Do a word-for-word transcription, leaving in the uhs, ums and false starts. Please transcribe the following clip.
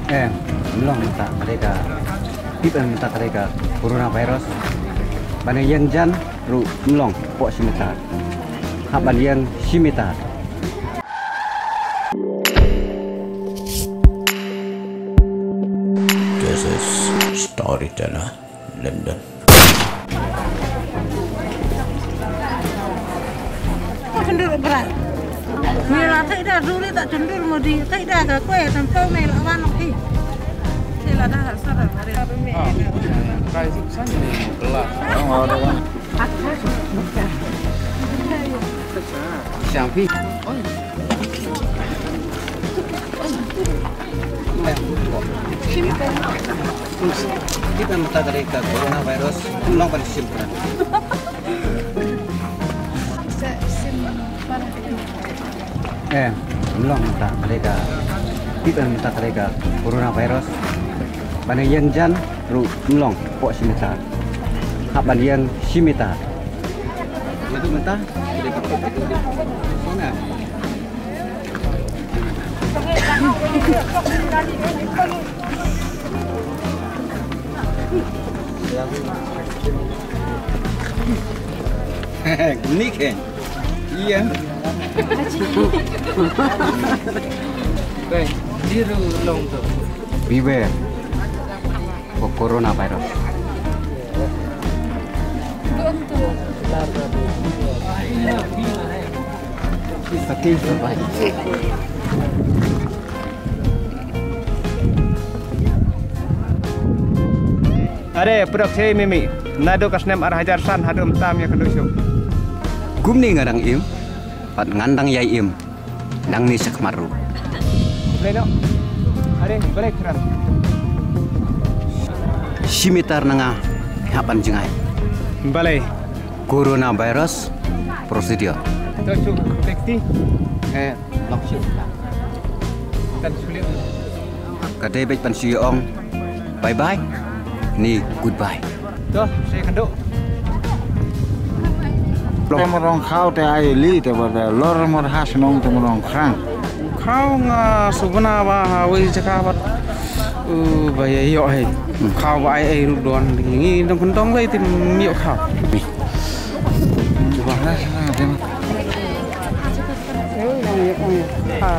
Eh, mlong mynta ka dei ka, tip mynta ka dei ka coronavirus. Ban ïeng jan ruh mlong hapoh shi mitar. Hap ban ïeng shi mitar. This is Storyteller London. Chundur bra. Ni la thai da ruri ta chundur modi thai da ka kwe tam to me la wan hi. Thai la da har sa da mare. Kai suk san ni bela. Siang pi. Tip mynta ka dei ka coronavirus, long ban shim ka. Eh, long mynta ka dei ka, tip mynta ka dei ka coronavirus. Ban ïeng jan ruh mlong hapoh shi mitar. Hap ban ïeng shi mitar. Mynta ka dei ka, Nick, eh? Iya. Baik, biru long tu. Beware for coronavirus. It's okay, bye. Are, pyrshah mimi. Naduh ka snem ar hajar san haduh mynta ym ïakynduh shuh. Kumne nga dang im, bad ngan dang ïai im nangne sha khmat ruh. Balei noh? Are, balei kren? Shi mitar na nga, hap ban jngai. Balei? Coronavirus procedure. To shu bekti. Eh, long shu. Kan shu liang. Ka dei beit ban shu ong bye bye ni goodbye. To, shu kynduh. Te mrong khaw te ai li te ba da lor mor ha shnong te mrong khrang. Khaw nga subna ba ha wei jaka bat. U ba ïa ïoh hei. Khaw ba ai ai ruh don ngi dong kyntong wei te ym ïoh khaw. Ba ha shnong te. Ha.